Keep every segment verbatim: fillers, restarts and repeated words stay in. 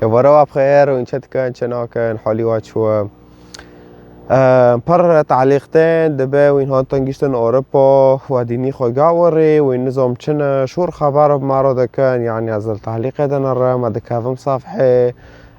Êvara we bi xêr, wîn çi dikin, çi nakin, halî we çi ye? Em, pir tehlîq tên, dibe wîn hatin giştin Ewropa, we dînî xwe gawerî, wîn nizam çi ne, şûr xeber bi me re dikin, yanî ez li tehlîqê de nerim, me dikevim sefhê,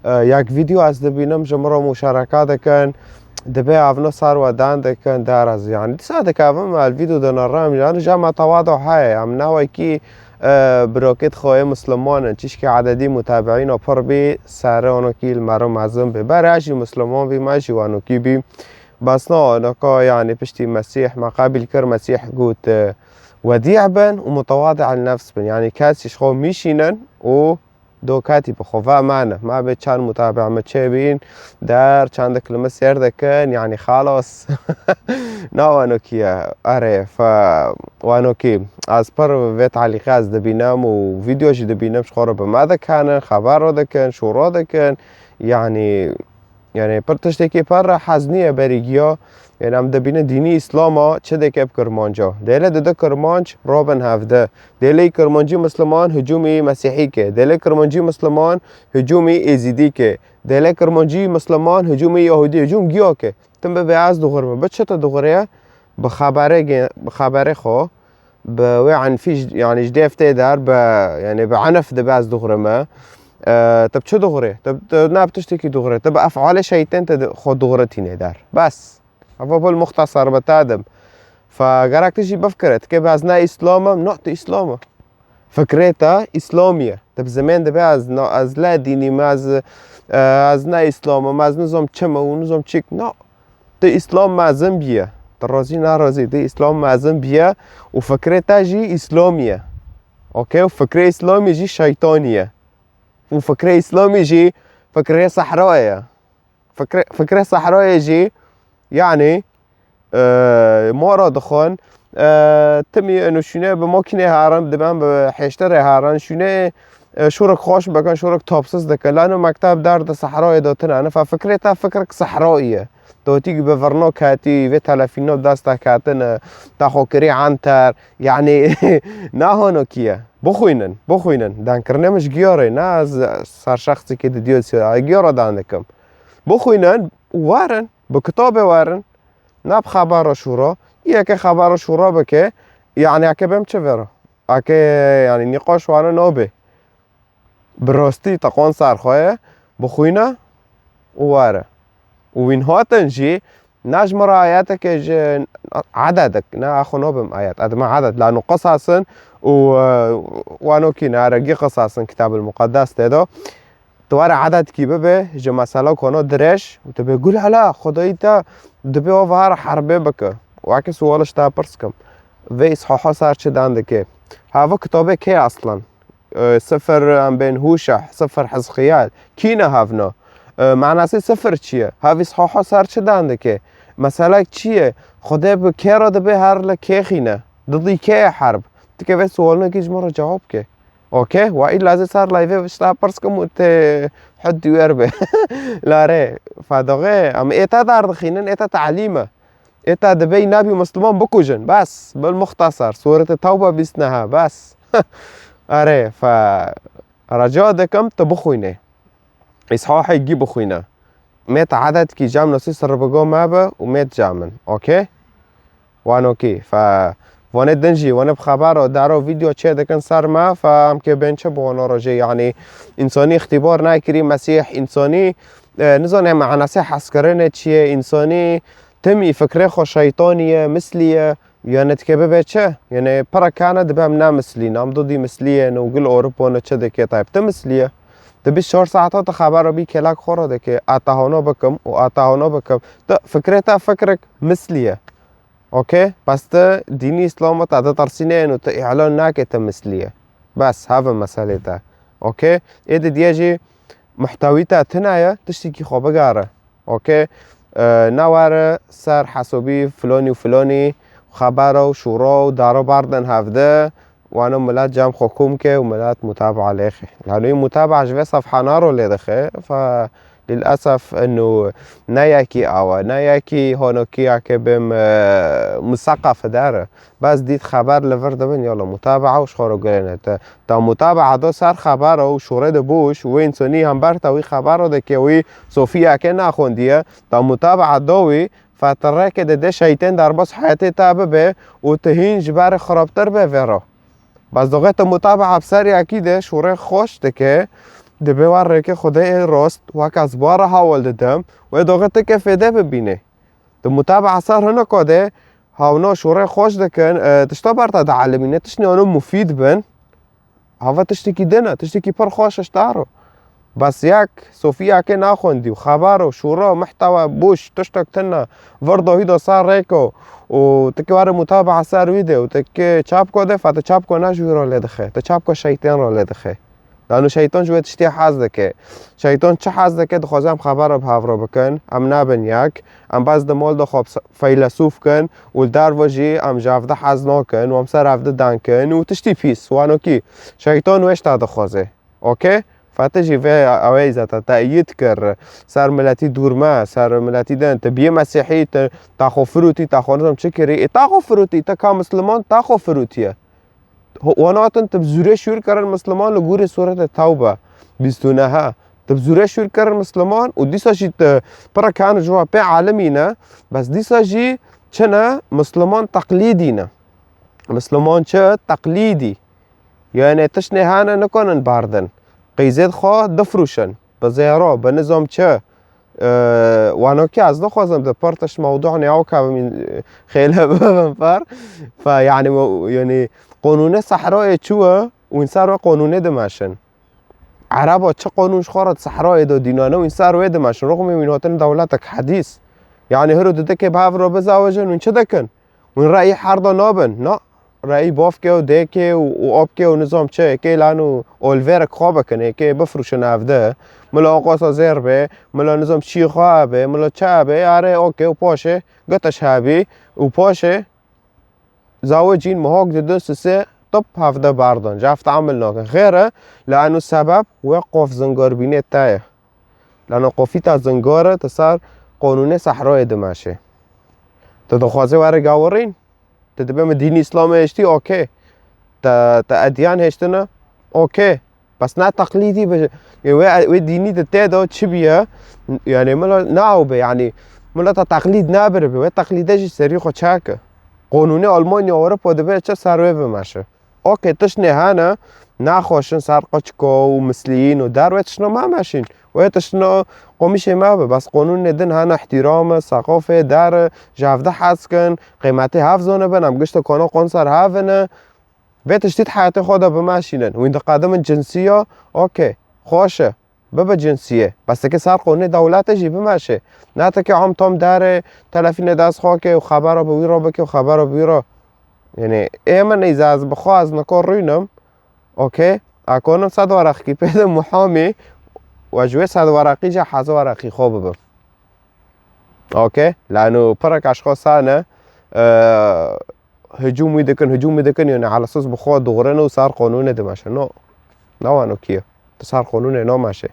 e, yek vîdeo ez dibînim, ji min re muşereka dikin, dibe evno ser we dan dikin, der ez, yanî dîsa dikevim, ez li vîdeo de nerim, yanî ja me tewadu heye, em ne wekî e, birokêt xwe yê Misliman in, çişkî ededî mutabiîna pir bî, serê onokî li me re mezin bî. Berê ez jî Misliman bî, me jî wanokî bî. Bes na onaka, yanî piştî Mesîh me qebîl kir, Mesîh got, e, wedî bin û mutewadi el nefs bin. Yanî kes ji xwe mîşînin û do ketî bi xwe ve mane. Me bê çend mutabi me çêbîn, der çendik li min sêr dikin, yanî xalas. Na wanokî ye. Erê, fe wanokî. Ez pir vê tehlîqê ez dibînim û vîdeo jî dibînim, ji xwe re bi me dikenin, xeber re dikin, şûro dikin. Yanî, yanî pir tiştekî pir re hez niye berî giya. Yanî em dibînin dînî Îslama çi dike bi Kirmanca. Dêle dide Kirmanc robin hevde. Dêlê Kirmancî Misliman hicûmî Mesîhî ke. Dêlê Kirmancî Misliman hicûmî Êzîdî ke. Dêlê Kirmancî Misliman hicûmî Yahûdî, hicûm giya ke. Tim bibe ez dixurime. Bi çi tu dixuriye? Bi xeberê ge-, bi xeberê xwe, bi wê enfî ji, yanî ji dêv tê der, bi, yanî bi enf dibe ez dixurime. E, tu bi çi dixurê? Tu, tu ne bi tiştekî dixurê. Tu bi efalê şeytên te di-, xwe dixuritînê der. Bes. Eva bol muxtasar bi te dim. Fe gerek tu jî bifikire. Tu kê bi ez ne Îslam im, no, tu Îslam e. Fikrê te Îslamî ye. Tu bi zimên dibe ez na, ez le dînî me, ez, e, ez ne Îslam im, ez nizam çi me û nizam çîk. No. Tu Îslam mezin bîye. Tu razî nerazî, tu Îslam mezin bîye û fikrê te jî Îslamî ye. Okey? Û fikrê Îslamî jî şeytanî ye. Û fikrê Îslamî jî fikrê sehrayê ye. Fikre-, fikrê sehrayê jî, yanî, e, mora dixwin, e, timî eno şûnê bi makînê herin, diben bi hêştirê herin, şûnê, e, şûrek xweş bikin, şûrek tapsiz dikin. Lano mekteb der di sehrayê de tune ne. Fe fikrê te fikrek sehrayî ye. Dotîk bi virno ketî, vê telefîno bi dest te ketine, te xwe kirî enter. Yanî, ne honokî ye. Bixwînin, bixwînin. Dankirinê min ji giya re, ne ez ser şexsekê di diyo siya, giya re dan dikim. Bixwînin û werin, bi kitabê werin. Ne bi xebera şûra. Yeke xebera şûra bike, yanî eke bêm çi vero? Eke, yanî, nîqaş wana nabê. Bi rastî teqan ser xwe ye, bixwîne û were. Û wîn hatin jî, ne ji min re ayeteke ji ededek, ne, axwe nabim ayet, edime eded, lano qisas in û, e, wanokî ne, eregî qisas in Kitab el Muqeddes tê de. Tu were ededkî bibe, ji mesela kono dirêj, û tu bê gul hela, Xwedayî te dibê o vahar herbê bike. Weke suwal ji te pirs kim. Vê îshaha ser çi dan dike? Hava kitabê kê aslan? E, sifir em bên Hûşa, sifir Hizqiyal. Kî ne hevna? E, manasê sifir çi ye? Hev îshaha ser çi dan dike? Meselek çi ye? Xwedê bi kê re dibe her li kê xîne? Didî kê ye herb? Dike vê sualnekî ji min re cewab ke. Okey? Wa îlla zê ser live ji te pirs kim û tê hud dûyer be. Lare, fedoxê, em ê te derdixînin, ê te telîm e. Ê te dibê nabî Misliman bikujin. Bes, bil muxtasar. Sûrete Tewbe bîst neha. Bes. Erê, fe, rica dikim tu bixwîne. Îshahê gî bixwîne. Mêt edetkî cem nasî sirbigo me be û mêt cem min. Okey? Wan okey. Fe, vanê din jî, vanê bi xeber û dero vîdeo çê dikin ser me. Fe, em kê bên çi bi wana rojê, yanî, însanî îxtîbar nekirî, Mesîh, însanî, e, nizane manasê hezkirinê çi ye, însanî timî fikrê xwe şeytanî ye, mislî ye, yanî dike bibe çi? Yanî pira kane dibe em ne mislî ne, em dudî mislî ye, ne û gil Ewropa ne çi dike, tayb ti mislî ye. Di bîst çar saeta tu xebera bî kêlek xwe re dike, a te hano bikim û a te hano bikim. Tu fikrê te fikrek mislî ye. Okey? Bes tu dînî Îslamê te ditirsînên û tu îlan nake tu mislî ye. Bes, hev e meselê te. Okey? Ê di diye jî muhtewî te tune ye, tiştekî xwe bigere. Okey? E, ne were ser hesabî filonî û filonî xebera û şûra û daro berdin hevde, wano milet cem xwe kom ke û milet mutabaa lêxe. Lano mutabaa ji vê sefha naro lê dixe, fe Lilesef eno ne yekî awa, ne yekî honokî yekê bê mi-, museqefidar e. Bes dît xeber li vir dibin, yala mutabaa û ji xwe re gurêne te. Ta mutabaa do ser xebera û şûrê de bûş, wê însonî hember te wî xebera de ke wî sofî yekê naxwendiye, ta mutabaa do wî, fe ti rêkê dide şeytên derbas heyetê te bibe û tu hîn ji ber xirabtir be vê re. Bes doxê tu mutabaa bi ser yekî de şûrê xweş dike, dibê wa rêkê Xwedê ê rost, wek ez bi wa re hewl didim, wê doxê tu ke fêde bibînê. Tu mutabaa ser hinek de hawna şûrê xweş dikin, e, tişta ber te dielmîne, tiştê ano mufîd bin, hava tiştekî din e, tiştekî pir xweş e ji te re. Bes yek sofî yekê naxwendî û xeber û şûra û muhtewa boş, tiştek tune, vir dohî da ser rêko û tu ke were mutabaa ser wî de û tu ke çapko de, fe tu çapko ne ji wî re lê dixe, tu çapko şeytên re lê dixe. Lano şeytan ji wê tiştê hez dike. Şeytan çi hez dike? Dixwaze em xebera bi hev re bikin, em nebin yek, em bes di mal de xwe bi se-, feylesûf kin û li derve jî em ji hevde hez nakin û em ser hevde dan kin û tiştî pîs, wanokî. Şeytan wê ji te dixwaze. Okey? Fetih jî vê ewê zata teyîd kir. Ser miletî dûr me, ser miletî din. Tu biyê mesîhî, tu ta xwe firûtî, ta xwe nizam çi kirî. Ê ta xwe firûtî, te ka misliman ta xwe firûtiye. Ho-, wan hatin tu bi zûrê şûr kirin misliman li gorî sûrete Tewbe bîst û neh. Tu bi zûrê şûr kirin misliman û dîsa jî tu pira kan ji wan pê alimî ne. Bes dîsa jî çi ne? Misliman teqlîdî ne. Misliman çi? Teqlîdî. Yani tiştê hene nikanin berdin. Qîzêd xwe difrûşin. Bi zêro, bi nizam çi? E, wanokî ez nixwazim di pir tişt mewdû ne ew kevimîn, e, xêle bibim per. Fe, yani, mo-, yani, qonûnê sehrayê çû e û înser ve qonûnê dimeşin. Ereba çi qonûn ji xwe re di sehrayê de dînane û înser wê dimeşin. Rixmê wîn hatin dewletek hedîs. Yani, hiro didikê bi hev re bizawejin û çi dikin? Hûn reyî herda nabin, na? Reyî bavkê û dêkê û, û apkê û nizam çi, êkê lan û olvêrek xwe bikin, êkê bifrûşin evde. Mila aqasa zêr be, mila nizam çî xwe be, mila çi be, arê okê û paşê gitiş hebî û paşê zawecîn mihok didin sisê tip hevde berdin. Ji hevde emil nakin. Xêr e, li eno sebeb wê qof zingarbînê te ye. Lano qofî te zingar e, tu ser qonûnê sehrayê dimeşê. Tu dixwazê were gawirîn? Tu dibê min dînî Îslamê hiştî, okey. Te, te edyan hiştine, okey. Bes ne teqlîdî bi, wê, wê dînî de tê de çi biye? Yani mila ne ew be, yani mila te teqlîd nebiribe, wê teqlîde jî serî xwe çeke. Qonûnê Almanya, Ewropa dibe çi ser wê bimeşe. Okey, tiştê hene, nexweşin ser qiçko û misliyîn û derve tiştno memeşîn. Wê tiştno qomîşê me be. Bes qonûnê din hene, îhtîram e, seqafê der e, ji hevde hez kin, qîmetê hev zone bin, em gişte kona qon ser hev ne. Vê tiştî di heyatê xwe de bimeşînin. Wîn diqedimin cinsiya, okey, xweş e. Bibe cinsiyê. Bes teke ser qonê dewlete jî bimeşe. Ne teke am tam derê, telefînê dest xwe ke û xebera bi wî re bike û xebera bi wî re. Yani, ê min neyze ez bi xwe ez niko rûnim. Okey. Ekonim sed weraqî pê de muhamî. We ji wê sed weraqî jî hezar weraqî xwe bibim. Okey. Lano pirek aşxo sane. Eee, hicûm wî dikin, hicûm wî dikin, yani ala esas bi xwe dixurin û ser qonûnê dimeşe. No. Ne wano kiye. Tu ser qonûnê nameşe.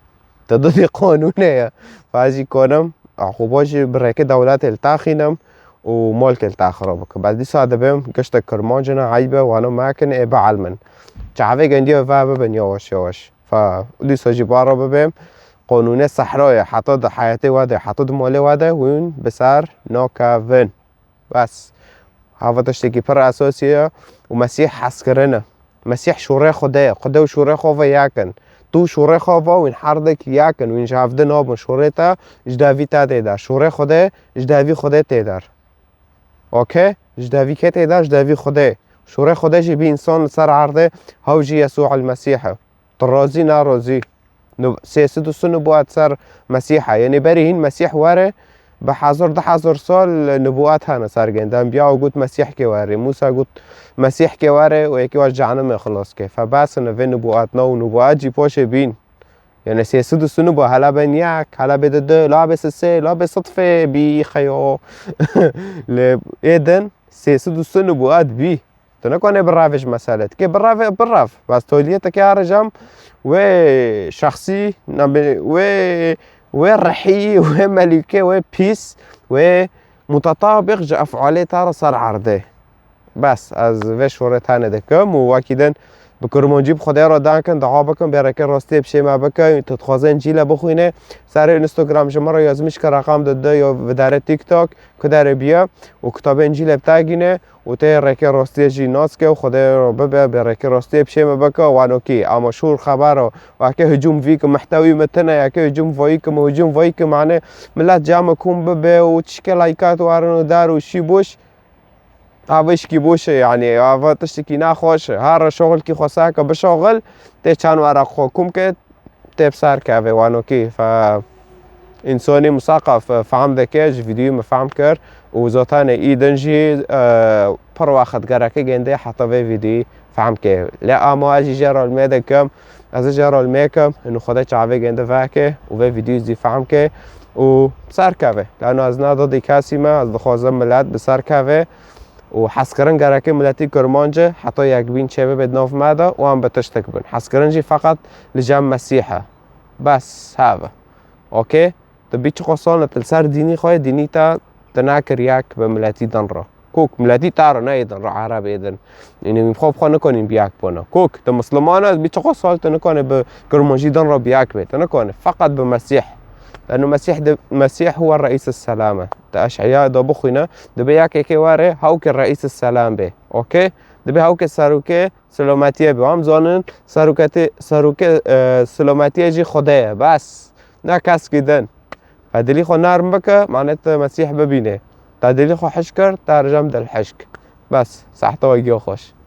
Tu didî qonûnê ye. Fazî konim, axuba jî bi rêkê dewletê li taxînim û molkê li taxira bikim. Bes dîsa dibêm, giştek kirmancine, eybe, wano mekin, ê bielmin. Çavê gendiye ve bibin yavaş yavaş. Fa dîsa jî bara bibêm, qonûnê sehra ye, heta di heyetê we de, heta di molê we de, hûn bi ser nakevin. Bes. Hava tiştekî pir esasî ye û Mesîh hezkirin e. Mesîh şûrê Xwedê ye. Xwedê û şûrê xwe ve yek in. Tu şûrê xwe ve wîn herdek yek in. Wîn ji hevdi nabin. Şûrê te ji devî te tê der. Şûrê Xwedê ji devî Xwedê tê der. Okey? Ji devî kê tê der? Ji devî Xwedê. Şûrê Xwedê jî bî însan li ser erdê hew jî Yesû el Mesîh e. Tu razî, ne razî? Nu-, sê sed û sî nubuat ser Mesîha. Yanî berî hîn Mesîh were, bi hezar, du hezar sal nubuat hene ser gen. Enbiya got Mesîh kê were, Mûsa got Mesîh kê were û yekî wa ji cehenimê xilas ke. Fe bes in vê nubuatna û nubuat jî paşê bîn. Yanî sê sed û sî nubuat, hela bên yek, hela bê di du, la bê sisê, la bê sed fê bî xeyo. Lê ê din sê sed û sî nubuat bî. Tu nekanê birevê ji mesele. Tikê birevê, birev. Bes toliyê tikê arêjam wê şexsî, nabê wê Wê rihî, wê melûkê, wê pîs, wê mutetabiq ji efalê te re ser erdê. Bes, ez vê şorê tenê dikim û wekî din bi kurmancî bi Xwedê re dankin, dua bikin, bê rêkê rastiyê bi şê me bikin, tu dixwazin cîle bixwîne, serê Instagram ji min re yazmiş ke reqam dide ya vidare TikTok, ku derê biye û kitabên cîle bi te gîne û tê rêkê rastiyê jî nas ke û Xwedê re bibe, bê rêkê rastiyê bi şê me bike, wanokî, ama şûr xebero, weke hicûm vî ki mihtewî me tine, yeke hicûm vayî ki me hicûm vayî ki mane, millet came kom bibe û çike laykat warin û dar û şî boş, Avişkî boş e, yanî, ava tiştekî naxweş e. Her re şoxilkî xwe sake bişoxil, tê çand were xwe kum ke, tê bi ser keve, wanokî. Fe, însonî misaqaf, e, fehm dike, ji vîdyoyê min fehm kir û zotanê î din jî, e, pir wext gereke gêndê heta vê vîdyoyê fehm ke. Lê ama ez jî jê re lmê dikim, ez jê re lmê kim, hûn Xwedê çavê gêndê veke û vê vîdyoyê zî fehm ke û bi ser keve. Lano ez ne didî kesî me, ez dixwazim milet bi ser keve. û hezkirin gereke miletî Kurmanc e, heta yekbîn çêbibe di nav me de û em bi tiştek bin. Hezkirin jî feqet li cem Mesîh e. Bes, have. Okey? Tu bî çiqas sal tu li ser dînî xwe yê, dînî te tu nekir yek bi miletî din re. Kok, miletî te re, ne yê din re, Erebê din. Yanî, xwe bi xwe nikonîn bi yek bûne. Kok, tu Misliman e, bî çiqas sal tu nikonî bi Kurmancî din re bi yek bê. Tu nikonî. Feqet bi Mesîh. Leno Mesîh de, Mesîh huwe reîs selam e. Di eş'eya de bixwîne, dibe yekekê were hawkê reîs selam bê. Okey? Dibe hawkê serokê silometiyê bê. Em zanin seroketê, serokê, e, silometiyê jî Xwedê ye. Bes. Ne keskî din. Te dilî xwe nerm bike, mane te Mesîh bibîne. Te dilî xwe hiş kir, te re cem dilhişk. Bes. Sehta we giya xweş.